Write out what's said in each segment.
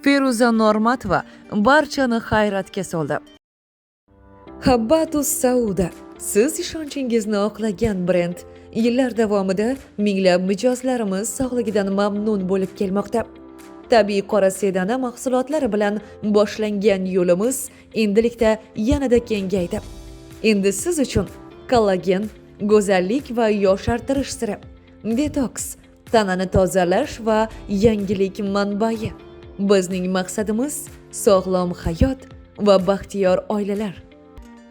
Feruza Normatova barchani hayratga soldi. Habbatus Sauda — siz ishonchingizni oqlagan brend. Yillar davomida minglab mijozlarimiz sog'ligidan mamnun bo'lib kelmoqda. Tabiiy qora sedana mahsulotlari bilan boshlangan yo'limiz endilikda yanada kengaydi. Endi siz uchun kollagen, go'zallik va yoshartirish siri, detoks, tanani tozalash va yangilik manbai. Bizning maqsadimiz sog'lom hayot va baxtiyor oilalar.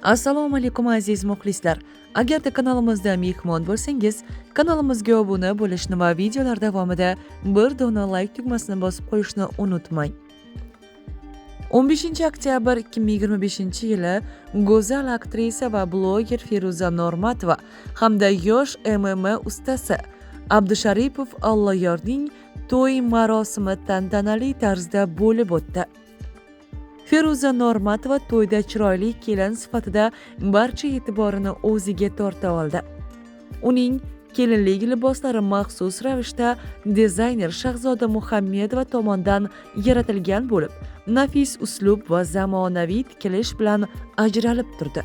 Assalomu alaykum, aziz muxlislar. Agarda kanalimizda mehmon bo'lsangiz, kanalimizga obuna bo'lishni va videolar davomida bir dona layk tugmasini bosib qo'yishni unutmang. 15 oktyabr 2025 yili go'zal aktrisa va bloger Feruza Normatova hamda yosh MMA ustasi Abdusharipov Alloyorning to'y marosimi tantanali tarzda bo'lib o'tdi. Feruza Normatova to'yda chiroyli kelin sifatida barcha e'tiborini o'ziga torta oldi. Uning kelinlik liboslari maxsus ravishda dizayner Shahzoda Muhammedova tomonidan yaratilgan bo'lib, nafis uslub va zamonaviy tikilish bilan ajralib turdi.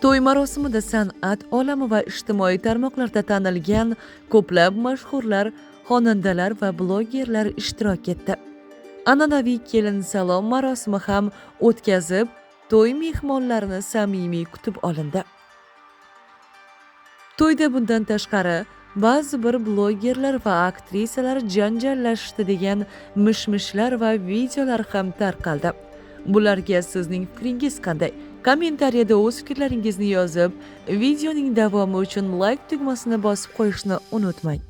To'y marosimida san'at olami va ijtimoiy tarmoqlarda tanilgan ko'plab mashhurlar, xonandalar va blogerlar ishtirok etdi. An'anaviy kelin salom marosimi ham o'tkazib, to'y mehmonlarini samimiy kutib olindi. To'yda bundan tashqari ba'zi bir blogerlar va aktrisalar janjallashdi degan mish-mishlar va videolar ham tarqaldi. Bularga sizning fikringiz qanday? Kommentariyada o'z fikrlaringizni yozib, videoning davomi uchun layk tugmasini bosib qo'yishni unutmang.